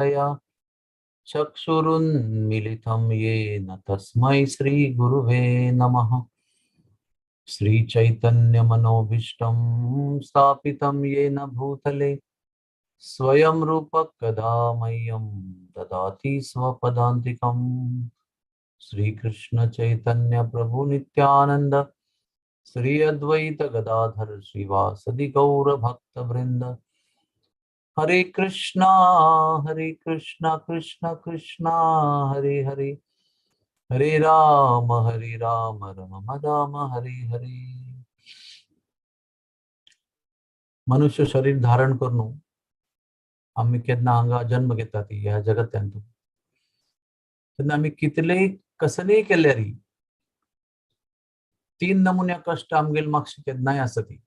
शलाकया चक्षुरुन्मिलितं येन तस्मै श्रीगुरुवे नमः। श्रीचैतन्यमनोभीष्टं स्थापितं येन भूतले स्वयं रूपकदा मह्यं ददाति स्वपदान्तिकम्। श्रीकृष्णचैतन्यप्रभुनित्यानन्द श्री अद्वैत गदाधर श्रीवासदि गौरभक्तवृंद। हरे कृष्णा कृष्णा कृष्णा हरे हरे, हरे राम राम राम हरे हरे। मनुष्य शरीर धारण करून आमी केन्ना हांगा जन्म घेतात ह्या जगत्यांत, तेन्ना आमी कितलेय कसलेय केल्यार तीन नमुन्या कश्ट आमगेले मागशे केन्नाय आसती।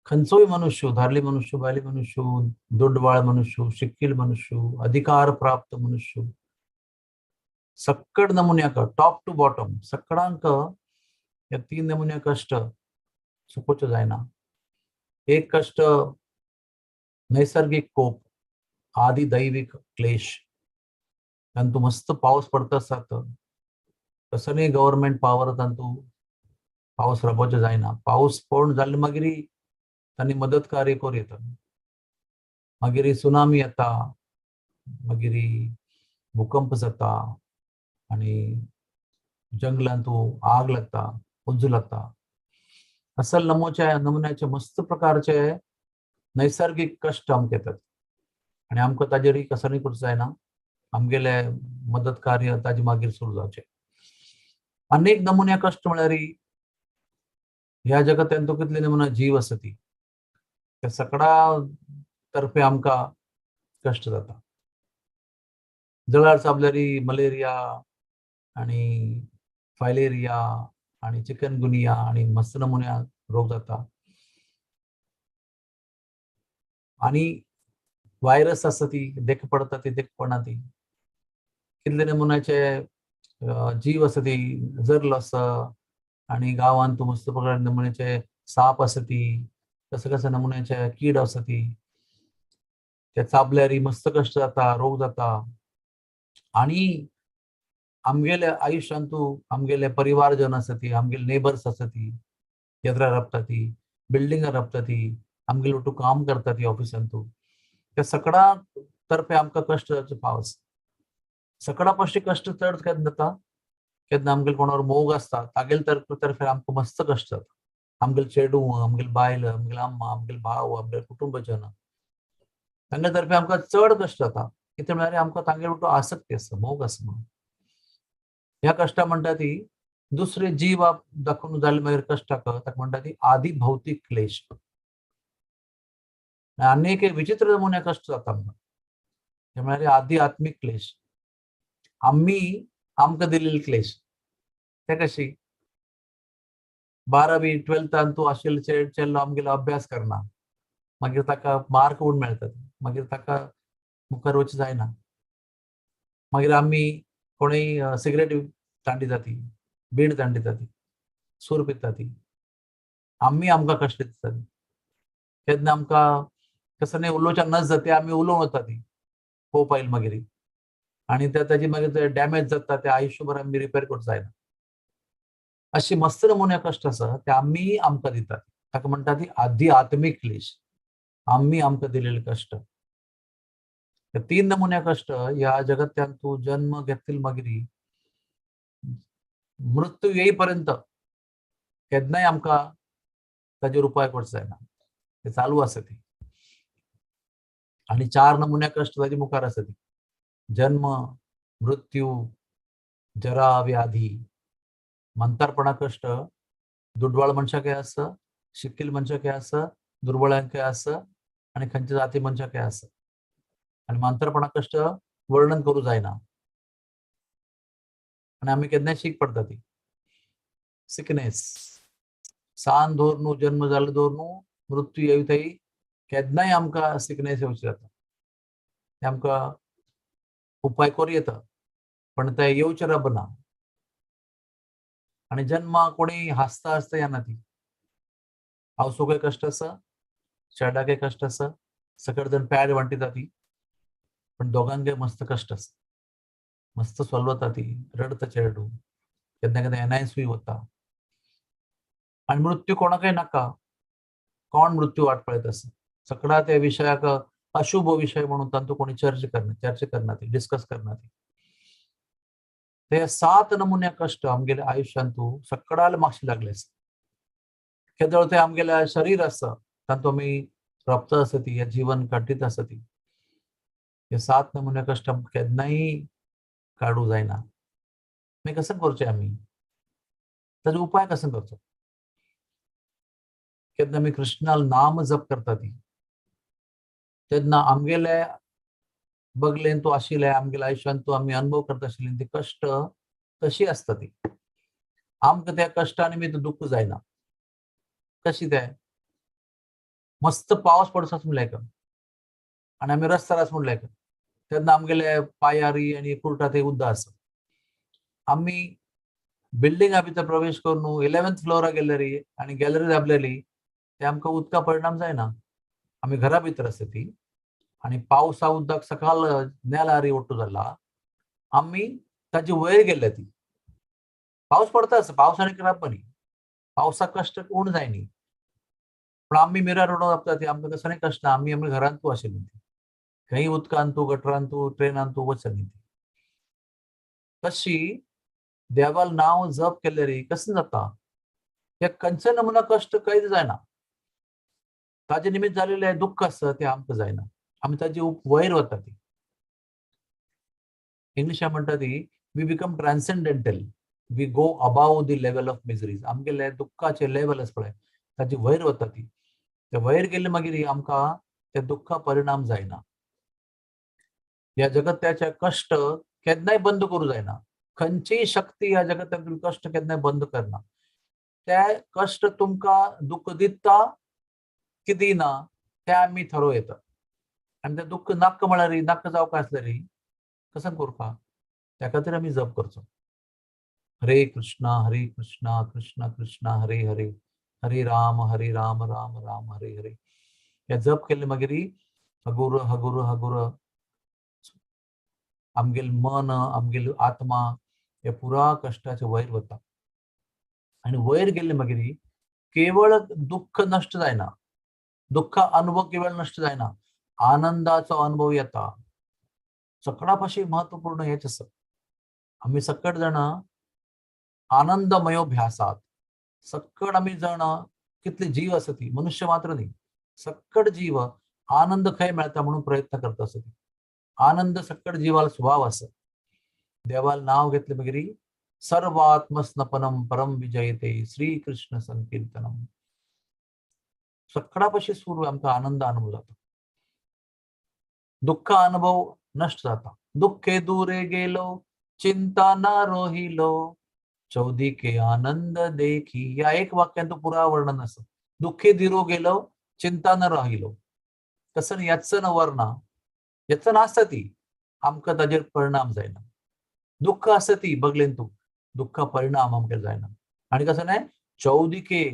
खंयचोय मनुष्य, धारले मनुष्य, बायले मनुष्य, दुडवाळ मनुष्य, शिक्कील मनुष्य, अधिकार प्राप्त मनुष्य, सक्कड नमुन्याक टॉप टू बॉटम सक्कडांक ह्या तीन नमुन्या कश्ट चुकोवचें जायना। एक कश्ट नैसर्गिक कोप, आदि दैविक क्लेश, तांतू मस्त पावस पडता आसता, कसलेय गव्हर्मेंट पावर तांतू पावस राबोवचें जायना। पावस पडून जाले मागीर तांणी मदत कार्य करूं येता, मागीर सुनामी येता, मागीर भूकंप जाता आनी जंगलांतू आग लागता, उज्जू लागता। असल नमोच्या नमुन्याचे मस्त प्रकारचे नैसर्गिक कश्ट आमकां येतात आनी आमकां ताजेर कसनी करूंक जायना, आमगेले मदत कार्य ताजे मागीर सुरू जावचें। अनेक नमुन्या कश्ट म्हळ्यार ह्या जगतांत कितले नमुना जीव आसा ती त्या सगळा तर्फे आमकां कश्ट जाता। जळार चाबल्यार मलेरिया आनी फायलेरिया आनी चिकनगुनिया आनी मस्त नमुन्या रोग जाता। आनी वायरस आसा ती देख पडता ती देख पडना ती कितले नमुन्याचे जीव आसा ती जरलो आसा आनी गांवांत मस्त प्रकार नमुन्याचे साप आसा ती कसे कसे नमुन्याचे कीड आसा ती ते चाबल्यार मस्त कश्ट जाता, रोग जाता। आनी आमगेले आयुष्यांतू आमगेले परिवारजन आसा ती, आमगेले नेबर्स आसा ती, यात्रा राबता ती, बिल्डिंगां राबता ती, आमगेले ओटू काम करता ती ऑफिसांतू, त्या सगळा तर्फे आमकां कश्ट जावचो पावस। सगळा पश्टी कश्ट चड केन्ना जाता, केन्ना आमगेले कोणावर मोग आसता तागेले तर्फे आमकां मस्त कश्ट जाता। आमगेले चेडूं, आमगेले बायल, आमगेले अम्मा, आमगेले भाव, आमगेले कुटुंबजन तांगे तर्फे आमकां चड कश्ट जाता। कितें म्हळ्यार आमकां तांगेले ओटू आसक्ती आसा, मोग आसा म्हणून। ह्या कश्टां म्हणटा ती दुसरे जीव दाखोवन जाले मागीर कश्टाक ताका म्हणटा ती आदी भौतीक क्लेश। आनी एक विचित्र नमुन्या कश्ट जाता आमकां, ते म्हळ्यार आदी आत्मीक क्लेश, आमी आमकां दिलेले क्लेश। ते कशी बारावी ट्वेल्थान तूं आशिल्ले चेडो आमगेलो अभ्यास करना, मागीर ताका मार्क म्हूण मेळटात, मागीर ताका मुखार वचूं जायना। मागीर आमी कोणूय सिगरेट तांडी जाती, बीड तांडी जाती, सूर पिता ती, आमी आमकां कश्ट दितात। केन्ना आमकां कसं न्ही उलोवच्या नज जाता, आमी उलोवंक वता ती कोप आयल मागीर आनी ताजी मागीर डॅमेज जाता, ते आयुश्यभर आमी रिपेर करूंक जायना। अशी मस्त नमुन्या कश्ट आसा ते आमी आमकां दितात, ताका म्हणटा ती आदी आत्मीक क्लेश, आमी आमकां दिलेले कश्ट। तीन नमुन्या कश्ट ह्या जगत्यांत तूं जन्म घेतल मागीर मृत्यू येईपर्यंत केन्नाय आमकां ताजेर उपाय करचो जायना, ते चालू आसा ती। आनी चार नमुन्या कश्ट ताजे मुखार आसा ती जन्म, मृत्यू, जरा, व्याधी। म्हातारपणा कश्ट दुडवाळ मनशाकय आसा, शिक्कील मनशाकय आसा, दुर्बळांकय आसा आनी खंयच्या जाती मनशाकय आसा। आनी म्हातारपणा कश्ट वर्णन करूं जायना आनी आमी केन्नाय शीक पडटा ती सिकनेस। सान दवरून जन्म जालो दवरून मृत्यू येवताय केन्नाय आमकां सिकनेस येवची जाता, ते आमकां उपाय करूं येता पण ते येवचें राबना। आनी जन्मा कोणी हांसता हांसता येना ती, आवसूकय कश्ट आसा, चेड्याकय कश्ट आसा, सकट जण पॅड वांटिता ती, पण दोगांकय मस्त कश्ट आसा, मस्त सोलवता ती, रडता चेडू, केन्ना केन्ना एनआयसूय वता. आनी मृत्यू कोणाकय नाका, कोण मृत्यू वाट पळयत आसा? सगळा त्या विशयाक अशुभ विशय म्हणून तांतू कोणी चर्चा करना ती, डिस्कस करना ती. ते 7 नमुन्या कश्ट आमगेल्या आयुष्यांतू सगळ्याला मागशी लागले आसा. केदळ ते आमगेल्या शरीर आसा तातूंत आमी रबता आसा ती, हे जीवन काडटीत आसा ती. हे 7 नमुन्या कश्ट आमकां केन्नाय काडूं जायना. मागीर कसं करचें आमी? ताजो उपाय कसो करचो? केन्ना आमी कृष्णाल नाम जप करता ती, तेन्ना आमगेले बगलेन तूं आशिल्ले, आमगेल्या आयुष्यान तूं आमी अनुभव करता आशिल्ले ती कश्ट तशी आसता ती. आमकां त्या कश्टा निमित्त दुख्ख जायना. कशी ते? मस्त पावस पडसो म्हणलें आनी आमी रस्त्यार आसा म्हणलें, तेन्ना आमगेले पांयारी आनी कुर्टा ते उद्दा आसा. आमी बिल्डिंगा भितर प्रवेश करून 11th फ्लोरा गेल्यारी आनी गॅलरी दाबलेली ते आमकां उदका परिणाम जायना. आमी घरा भितर आसा ती आनी पावसा उदक सकाळ नेलारी ओट्टू जाला, आमी ताजे वयर गेल्ले ती. पावस पडता आसा, पावसाने खराब न्ही, पावसाक कश्ट उण जायनी, पण आमी मिरार रोडो दाबता ती आमकां तसो कश्ट ना. आमी आमी घरांत तूं आशिल्ली ती, खंय उदकांत तूं, गटरांत तूं, ट्रेनांत तूं वचनी ती. तशी देवाल नांव जप केल्यार कशें जाता? हे खंयचे नमुना कश्ट कांयच जायना. ताजे निमित्त जालेले दुख्ख आसा ते आमकां जायना, आमी ताजे वयर वता ती. इंग्लिशान म्हणटा ती we become transcendental, we go above the level of miseries. आमगेले दुख्खाचे लेवल आसा पळय ताजे वयर वता ती. ते वयर गेले मागीर आमकां ते दुख्खा परिणाम जायना. ह्या जगत्याचे कश्ट केन्नाय बंद करूं जायना. खंयचीय शक्ती ह्या जगतांतून कश्ट केन्नाय बंद करना. ते कश्ट तुमकां दुख्ख दिता की दिना ते आमी थारोवं येता. आनी ते दुख्ख नाक्क म्हळ्यार नाक्क जावपा आसल्यार कसं करपा? त्या खातीर आमी जप करचो. हरे कृष्णा हरे कृष्णा कृष्ण कृष्ण हरे हरे, हरे राम हरे राम राम राम हरे हरे. हे जप केले मागीर हगुर हगुर हगुर आमगेल मन आमगेल आत्मा हे पुरा कश्टाचे वयर वता. आनी वयर गेल्ले मागीर केवळ दुख्ख नश्ट जायना, दुख्ख अनुभव केवळ नश्ट जायना, आनंदाचो अनुभव येता. सगळ्या पाशी महत्वपूर्ण हेच आसा. आमी सकट जाणां आनंदमयो भ्यासात, सकट आमी जाणां कितले जीव आसा ती, मनुष्य मात्र न्ही, सकट जीव आनंद खंय मेळटा म्हणून प्रयत्न करता आसा ती. आनंद सकट जीवाला स्वभाव आसा. देवाल नाव घेतले मागीर सर्वात्मस्नपनम परम विजयते श्री कृष्ण संकीर्तनम. सगळ्या पाशी सुरू आमकां आनंद अनुभव जाता, दुःख अनुभव नष्ट जाता. दुःखे दूरे गेलो चिंता ना रोहिलो चौदिके आनंद देखी. या एक वाक्यान तो पुरा वर्णन आसा. दुःखे दिरो गेलो चिंता न राहिलो, तसं याच न वर्णा याच नासता ती, आमकां ताजेर परिणाम जायना. दुःख आसा ती बगलेन तूं दुःख परिणाम आमकां जायना. आनी कसं न्हय चौदिके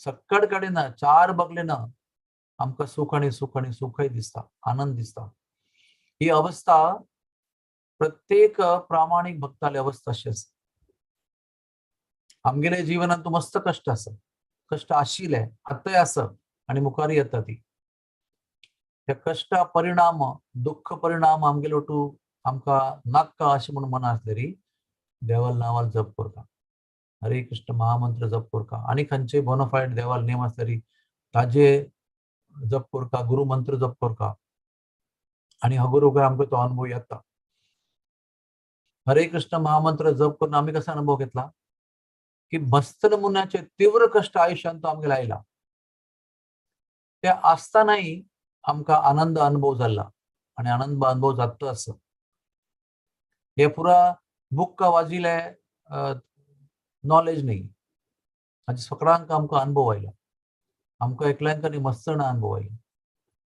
सक्कड कडेन चार बगलेन आमकां सुख आनी सुख आनी सुखय दिसता, आनंद दिसता. ही अवस्था प्रत्येक प्रामाणीक भक्ताली अवस्था अशी आसा. आमगेले जीवनांत तूं मस्त कश्ट आसा, कश्ट आशिल्ले आतांय आसा आनी मुखार येता ती. त्या कश्टा परिणाम दुःख परिणाम आमगेले वटू आमकां नाका अशें म्हूण मना आसलेरी देवाल नांवाल जप करता, हरे कृष्ण महामंत्र जप करता, आनी खंयचे बोनाफायड देवाल नेम आसलेरी ताजे जप करता, गुरु मंत्र जप करता आनी हगुर हगुर आमकां तो अनुभव येता. हरे कृष्ण महामंत्र जप करून आमी कसो अनुभव घेतला की मस्त नमुन्याचे तीव्र कश्ट आयुष्यान तो आमगेले आयला, ते आसतनाय आमकां आनंद अनुभव जाला आनी आनंद अनुभव जाता आसा. हे पुरा बुक वाजिले नॉलेज न्ही, हाजे सगळ्यांक आमकां अनुभव आयला, आमकां एकल्यांक न्ही मस्त अनुभव आयला.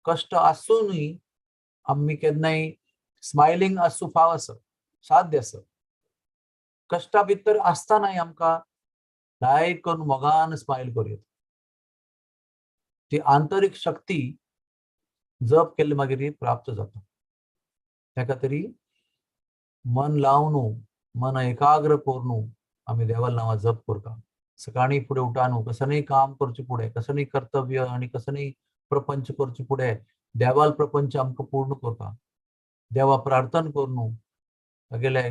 कश्ट आसूनय आमी केन्नाय स्मायलिंग आसूं फाव आसा, साध्य आसा. कश्टा भितर आसतनाय आमकां लायक करून मोगान स्मायल करूं येता. ती आंतरीक शक्ती जप केल्ले मागीर प्राप्त जाता. त्या खातीर मन लावन मन एकाग्र करून आमी देवाला नांवा जप करता. सकाळी फुडें उठान कसनय काम करचें फुडें, कसनय कर्तव्य आनी कसनय प्रपंच करचें फुडें देवाल प्रपंच आमकां पूर्ण करता. देवा प्रार्थना करून तागेले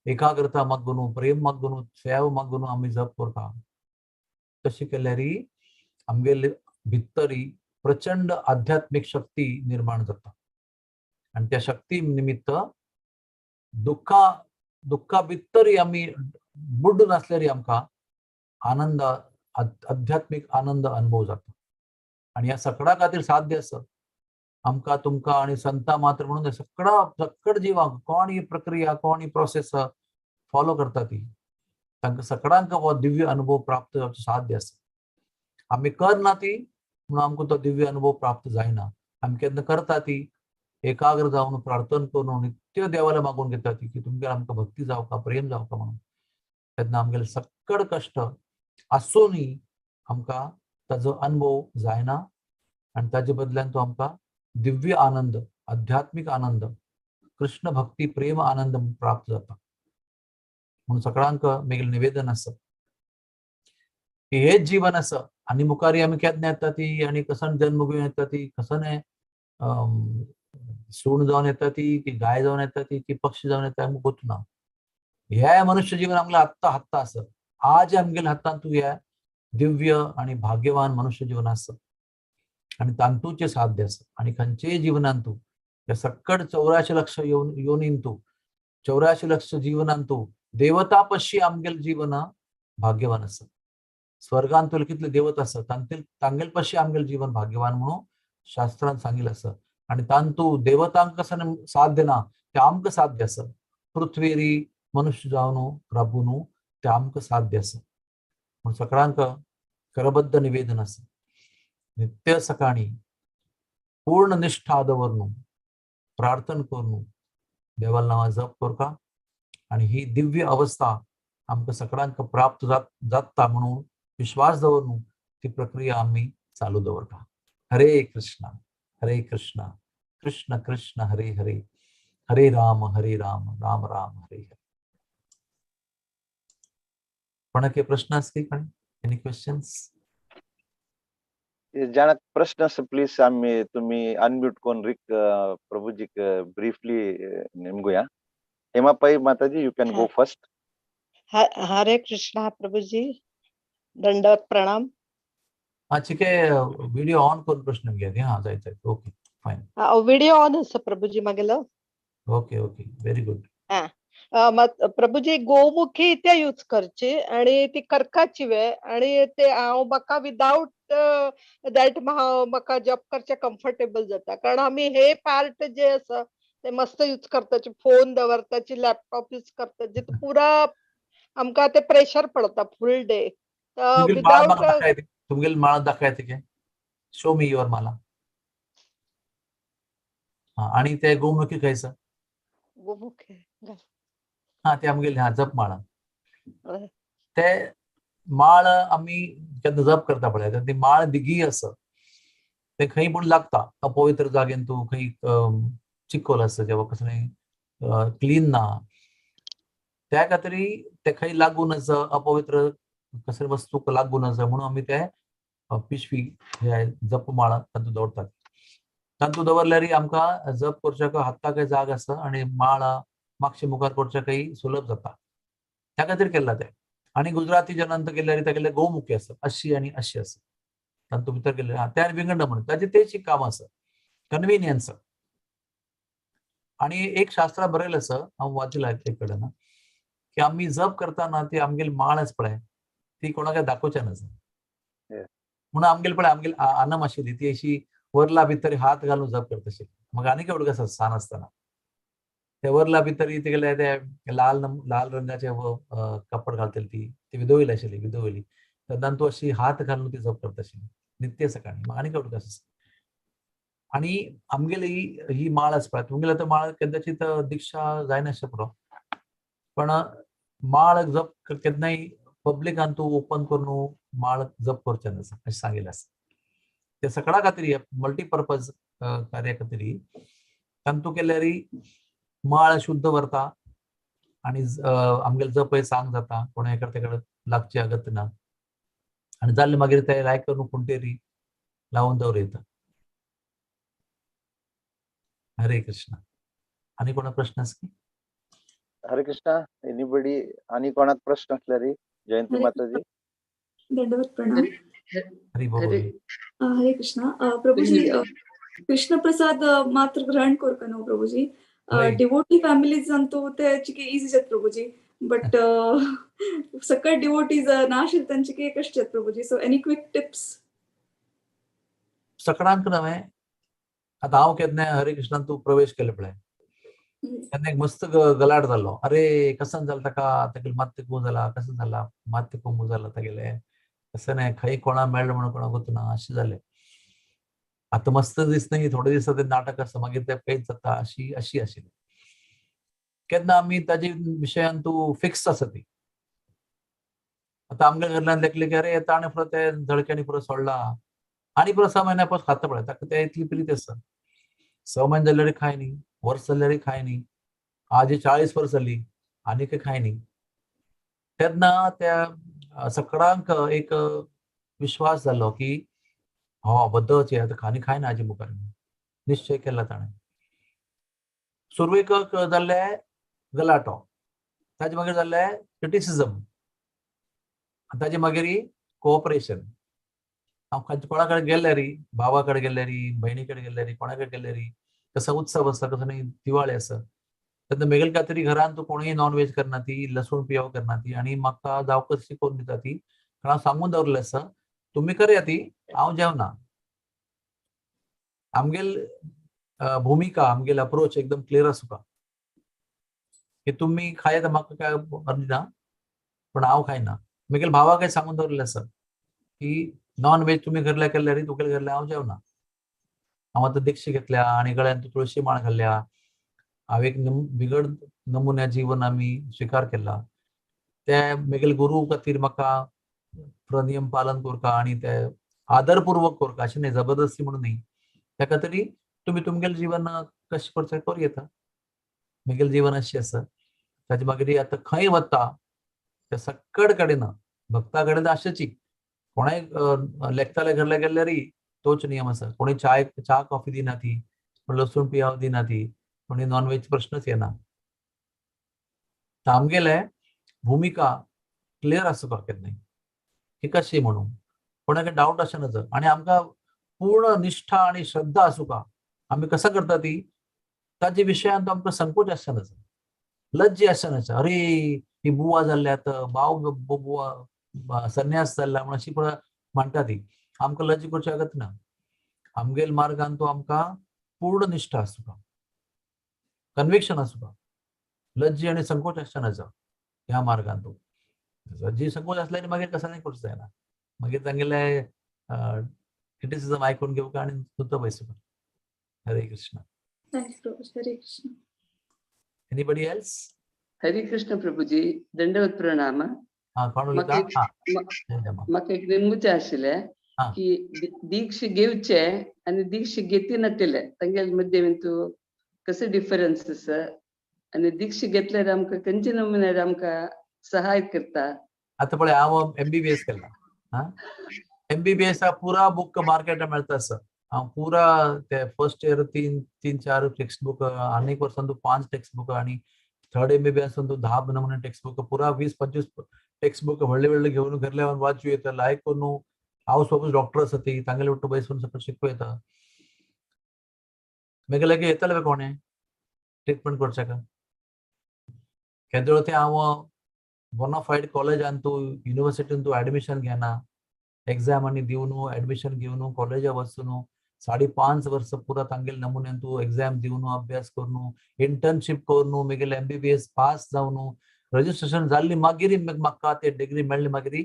एकाग्रता मागून, प्रेम मागून, सेवा मागून आमी जप करता. तशें केल्यार आमगेले भितरी प्रचंड आध्यात्मिक शक्ती निर्माण जाता आनी त्या शक्ती निमित्त दुःखा भितरी आमी बुड्डून आसल्यार आमकां आनंद, आध्यात्मिक आनंद अनुभव जाता. आनी ह्या सगळ्या खातीर साध्य आसा आमकां, तुमकां आनी संता मात्र म्हणून सगळा सक्कड जिवांक कोण ही प्रक्रिया, कोण ही प्रोसेस फॉलो करता ती तांकां सगळ्यांक हो दिव्य अनुभव प्राप्त जावचो साध्य आसा. आमी करना ती म्हणून आमकां तो दिव्य अनुभव प्राप्त जायना. आमी केन्ना करता ती एकाग्र जावन प्रार्थना करून नित्य देवाला मागून घेता ती की तुमगेर आमकां भक्ती जावका, प्रेम जावका म्हणून, तेन्ना आमगेले सक्कड कश्ट आसूनय आमकां ताजो अनुभव जायना आनी ताजे बदल्यान तो आमकां दिव्य आनंद, आध्यात्मिक आनंद, कृष्ण भक्ती प्रेम आनंद प्राप्त जाता. म्हणून सगळ्यांक म्हगेलें निवेदन आसा की हेच जीवन आसा आनी मुखारी आमी केन्ना येता ती आनी कसन जन्म घेवन येता ती, कसने सूण जावन येता ती की गाय जावन येता ती की पक्षी जावन येता आमकां गोत ना. हे मनुष्य जीवन आमगेलें आत्ता हात्ता आसा. आज आमगेल्या हातांत तूं हे दिव्य आनी भाग्यवान मनुष्य जीवन आसा आनी तांतूचे साध्य आसा. आनी खंयचेय जीवनांत तूं ह्या सक्कड 84 लक्ष योनीन तूं 84 लक्ष जीवनांत तूं देवता पशी आमगेलें जीवन भाग्यवान आसा. स्वर्गांत कितले देवता आसा तांगेल पशी आमगेलें जीवन भाग्यवान म्हणून शास्त्रान सांगिल्लें आसा. आनी तांतू देवतांक कसं साध्य ना ते आमकां साध्य आसा. पृथ्वेरी मनुष्य जावन राबून ते आमकां साध्य आसा. म्हूण सगळ्यांक करबद्ध निवेदन आसा, नित्य सकाळी पूर्ण निष्ठा दवरून प्रार्थना करून देवाला नांवा जप करता आनी ही दिव्य अवस्था आमकां सगळ्यांक प्राप्त जाता म्हणून विश्वास दवरून ती प्रक्रिया आमी चालू दवरता. हरे कृष्णा हरे कृष्णा कृष्ण कृष्ण हरे हरे, हरे राम हरे राम राम राम हरे हरे. कोणाके प्रश्न आसली कोणी? Any questions? ज्याना प्रश्न आसा प्लीज आमी तुम्ही अनम्यूट करून रिक प्रभुजीक ब्रीफली निमगुया. हेमा पै माताजी, you can go first. Hare Krishna Prabhuji, दंडवत प्रणाम. हा ठीक आहे, व्हिडिओ ऑन करून प्रश्न घ्या. हा जायत जायत, ओके फाइन. व्हिडिओ ऑन आसा प्रभुजी मागेलो. Okay okay, very good. Prabhuji गोमुखी ते यूज करची आणि ती कर्काची वे आणि ते हांव म्हाका विदाउट that म्हाका जॉब करचे कम्फर्टेबल जाता, कारण आमी हे पार्ट जे आसा ते मस्त यूज करताची, फोन दवरताची, लॅपटॉप यूज करताची, पुरा आमकां ते प्रेशर पडता फुल डे. विदाउट तुमगेली माळा दाखयते की शो मी your माला. आणि ते गोमुखी खायचं गोमुखी हा ते आमगेले हा जप माळा. ते माळ आमी केन्ना जप करता पळय ती माळ दिगी आसा, ते खंय पूण लागता अपवित्र जागेन तूं खंय चिखोल आसा जेव्हा कसलें क्लीन ना त्या खातीर ते खंय लागू नज, अपवित्र कसले वस्तूक लागू नज म्हणून आमी ते पिशवी हे जप माळा तातूंत दवरतात. तातूंत दवरल्यार आमकां जप करच्याक हाताक जाग आसा आनी माळा मागशे मुखार करच्याकय सुलभ जाता, त्या खातीर केल्ला ते. आनी गुजराती जनांत केल्यार तागेले गोमुखी आसा, अशी आनी अशी आसा, तातूंत भितर केल्ले त्या विंगड म्हणून ताजें तेच एक काम आसा, कन्विनियन्स. आनी एक शास्त्रा बरयलें आसा, हांव वाचलां एक कडेन की आमी जप करतना ती आमगेली माळ आसा पळय ती कोणाक दाखोवचें नासा. म्हणून आमगेली पळय आमगेली आनम आशिल्ली ती अशी वरला भितर हात घालून जप करता आशिल्ली. म्हाका आनीक एवढं आसा सान आसतना ते वरला भितर तेगेले ते लाल लाल रंगाचे कपड घालतली ती ती विधोवली आशिल्ली, विधोवली तेन्ना तूं अशी हात घालून ती जप करता आशिल्ली नित्य सकाळी. म्हाका आनीक एवढं आसा. आनी आमगेली ही माळ आसा पळय, तुमगेली आतां माळ कदाचित दीक्षा जायनासचें पुरो, पण माळ जप केन्नाय पब्लिकान तूं ओपन करून माळ जप करचें नासा अशें सांगिल्लें आसा. ते सगळा खातीर मल्टीपर्पज कार्या खातीर तांतू केल्यार माळ शुद्ध व्हरता आनी आमगेले जपय सांग जाता, कोणा एका तेका लागची अगत ना. आनी जाल्ले मागीर ते लायक करून कुंटेरी लावन दवरता. हरे कृष्ण. आनी कोणा प्रश्न आसा की? हरे कृष्णा. एनीबडी आनी कोणाक प्रश्न असल्यार? जयंती हरे माताजी. दंडवत प्रणाम. हरी बोल. हरे हरे कृष्णा. प्रभूजी, कृष्ण प्रसाद मात्र ग्रहण करका न्हू प्रभूजी? हय. डिवोटी फॅमिलीज तू ते चिके इजी जात प्रभूजी, बट सकट डिवोटीज नाशिल्ले तांचे कशें जात Prabhuji? So any quick tips? सगळ्यांक नव्हे, आतां हांव केन्ना हरे कृष्णान तूं प्रवेश केले पळय तेन्ना एक मस्त गलाट जालो. अरे कसन जालें ताका, तागेलें मात्य कोण जाला, कसं जाला मात्य कोंबू जाला तागेलें, तशें न्हय खंय कोणा मेळ्ळें म्हणून कोणाक वचना अशें जालें. आतां मस्त दीस न्ही, थोडे दीस ते नाटक आसा, मागीर ते पेच जाता अशी अशी आशिल्ली. केन्ना आमी ताजे विशयान तूं फिक्स आसा ती. आतां आमगे घरल्यान देखलें की अरे ताणें पुरो ते झळक्यांनी पुरो सोडला आनी पुरो 6 म्हयन्या पासून खाता पळय, ताका ते इतली प्रीत आसा. 6 म्हयने जाल्यार खाय न्ही, वर्स जाल्यार खाय न्ही, आज 40 वर्स जाली आनीक खाय न्ही. तेन्ना त्या सगळ्यांक एक विश्वास जालो की हो बद्दच आतां खानी खायना हाजे मुखार, निश्चय केला ताणें. सुरवेक जाल्ले गलाटो, ताजे मागीर जाल्ले क्रिटिसिजम, ताजे मागीर कोऑपरेशन. हांव कोणा कडेन गेल्यार, भावा कडेन गेल्यार, भयणी कडेन गेल्यार, कोणा कडेन गेल्यार, कसो उत्सव आसा, कसो न्ही दिवाळी आसा, तेन्ना मेगेले खातीर घरान तूं कोणूय नॉन वेज करना ती, लसूण पियाव करना ती, आनी म्हाका जावं कशी करून दिता ती. कारण हांव सांगून दवरलें आसा तुमी करया ती, हांव जेवना. आमगेल भुमिका, आमगेल अप्रोच एकदम क्लियर आसुका की तुमी खायत म्हाका काय अर्ज ना, पूण हांव खायना. मेगेल भावाक सांगून दवरलें आसा की नॉन वेज तुमी घरल्या केल्यार तुगेले घरल्या हांव जेवना. हांव आतां दीक्षा घेतल्या आनी गळ्यान तुळशी माळ घाल्ल्या, हांव एक बिगड नमुन्या जीवन आमी स्विकार केला. ते मेगेले गुरू खातीर म्हाका नियम पालन करता आनी ते आदरपूर्वक करता, अशें न्ही जबरदस्ती म्हणून न्ही. ताका तरी तुमी तुमगेलें जीवन कशें करचें करूं येता. मेगेलें जीवन अशें आसा. ताजे मागीर आतां खंय वता त्या सकड कडेन भक्ता कडेन आशेची कोणाय लेखताले घरल्या गेल्यारय तोच नियम आसा. कोणी च्या कॉफी दिना ती, कोण लसूण पियाव दिना ती, कोणी नॉन वेज प्रश्नच येना. आमगेले भुमिका क्लियर आसपा केन्नाय की कशी म्हणून कोणाक डावट आसना नजर. आनी आमकां पूर्ण निष्ठा आनी श्रद्धा आसूका आमी कसं करता ती ताजे विशयांत आमकां संकोच आसना नजर, लज्जी आसना नजर. अरे ही बुवा जाल्ल्यात, भाव बुवा संन्यास जाल्ला म्हणून अशी पळय म्हणटा ती, आमकां लज्जी करची अगत ना. आमगेल मार्गान तो आमकां पूर्ण निष्ठा आसूका, कन्विक्शन आसूका, लज्जी आनी संकोच आसना नजर ह्या मार्गान. तो लज्जी संकोच आसल्यार मागीर कसं नाही करूं जायना, मागीर तांगेले क्रिटिसिजम आयकून घेवका आनी सुद्दां बैसूका. Hare Krishna. Thank you Prabhu. Hare Krishna. Anybody else? Hare Krishna Prabhuji, दंडवत प्रणाम. हा, कोण उलयता? हा, म्हाका एक निमगुचें आशिल्लें की दीक्ष घेवचे आनी दीक्ष घेती नातिल्ले तांगेले मध्य तूं कशें डिफरन्स आसा, आनी दीक्ष घेतल्यार आमकां खंयचे नमुन्यार आमकां सहाय करता? आतां पळय हांव एमबीबीएस केला. हा, एमबीबीएस पुरा बुक मार्केटात मेळटा आसा. हांव पुरा ते फर्स्ट इयर 3-4 टेक्स्ट बुक, आनीक वर्सान तूं 5 टेक्स्ट बुक, आनी थर्ड एमबीबीएस तूं 10 नमुने टेक्स्ट बुक, पुरा 20-25 टेक्स्ट बुक व्हडले व्हडले घेवन घरल्या वाचू येता. लायक करून हांव सोबत डॉक्टर आसा ती तांगेले उठ्ठो बैसून सगळें शिकूं येता. मागीर लागीं येतले कोणें ट्रिटमेंट करच्याक केदोळ ते हांव बोनाफायड कॉलेजान तूं युनिवर्सिटीन तूं एडमिशन घेना, एग्जाम आनी दिवन एडमिशन घेवन कॉलेजा वचून 5.5 वर्स पुरा तांगेले नमुन्यान तूं एग्जाम दिवन अभ्यास करून इंटर्नशीप करून मागीर एमबीबीएस पास जावन रजिस्ट्रेशन जाल्ली मागीर म्हाका ते डिग्री मेळ्ळी मागीर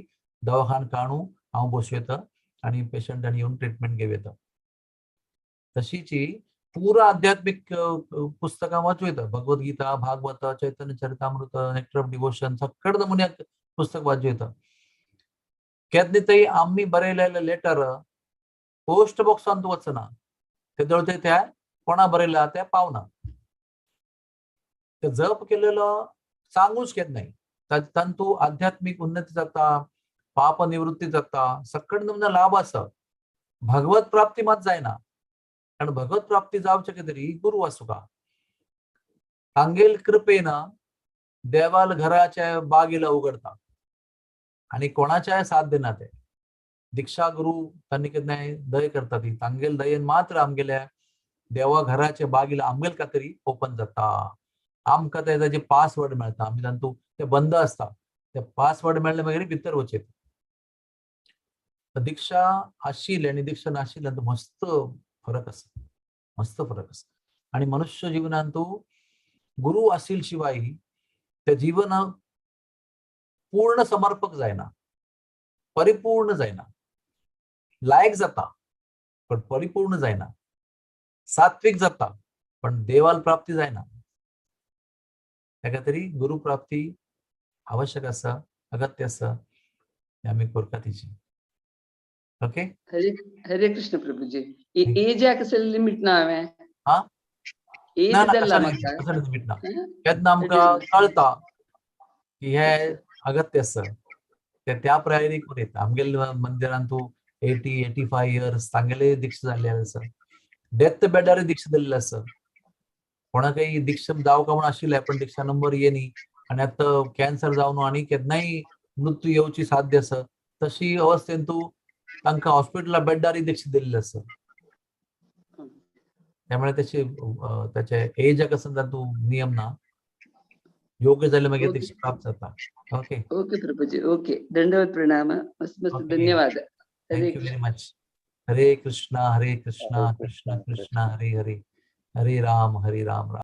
दवाखान काडून हांव बसूं येता आनी पेशंटान येवन ट्रिटमेंट घेवं येता. तशीची पुरा आध्यात्मिक पुस्तकां वाचूं येता. Bhagavad Gita, Bhagavata, Chaitanya Charitamrita, nectar of devotion सगळे नमुन्याक पुस्तक वाचूं येता. केन्ना तरी आमी बरयलेले लेटर पोस्ट बॉक्सान तूं वचना, तेदोळ ते त्या कोणा बरयला त्या पावना. ते जप केलेलो सांगूच घेत नाही. तांतू आध्यात्मिक उन्नती जाता, पाप निवृत्ती जाता, सकळ नमुना लाभ आसा. भगवत प्राप्ती मात जायना, कारण भगवत प्राप्ती जावचे तरी गुरु आसूका. तांगेल कृपेन देवाल घराच्या बागेला उघडता आणि कोणाच्याय साथ दिना. ते दीक्षा गुरु तांणी केन्नाय दय करता, ती तांगेल दयेन मात्र आमगेल्या देवा घराच्या बागेला आमगेल का तरी ओपन जाता. आमकां ते ताजे पासवर्ड मेळटा, आमी तांतू ते बंद आसता, ते पासवर्ड मेळ्ळे मागीर भितर वचेत. दीक्षा आशिल्ली आनी दीक्षा नाशिल्ल्यान मस्त फरक आसा, मस्त फरक आसा. आणि मनुष्य जीवनांत गुरु आसिल शिवाय ते जीवन पूर्ण समर्पक जायना, परिपूर्ण जायना. लायक जाता पण परिपूर्ण जायना, सात्विक जाता पण देवाल प्राप्ती जायना. ताका तरी गुरु प्राप्ती आवश्यक आसा, अगत्य आसा, आमी कोरका तिची. ओके. हरे हरे कृष्ण प्रभुजी. एजाक कसले लिमिट ना हांवें? हा? एज ना ना, जाल्ला तशें म्हाका. तशें लिमिट ना. हं? केन्ना आमकां कळटा की हे अगत्य आसा, ते त्या प्रायरी करीत. आमगेले मंदिरान तूं 80 85 इयर्स तांगेले दीक्षा जाल्ले आसा, डेथ बेडार दीक्षा दिल्ले आसा. कोणाकय दीक्षा जावका म्हूण आशिल्ले पण दीक्षा नंबर येनी आनी आतां कॅन्सर जावन आनी केन्नाय मृत्यू येवची साध्य आसा, तशी अवस्थेन तूं तांकां हॉस्पिटला बेडारय दीक्षा दिल्ली आसा. त्यामुळे त्याचे त्याचे एज आसा तातूंत नियम ना, योग्य जाले मागीर दीक्षा प्राप्त जाता. ओके. ओके प्रभुजी, ओके, दंडवत प्रणाम, मस्त मस्त ओके. धन्यवाद. हरे thank you Krishna. Very much. Hare Krishna Hare Krishna Krishna Krishna Hare Hare, Hare Ram Hare Ram Ram.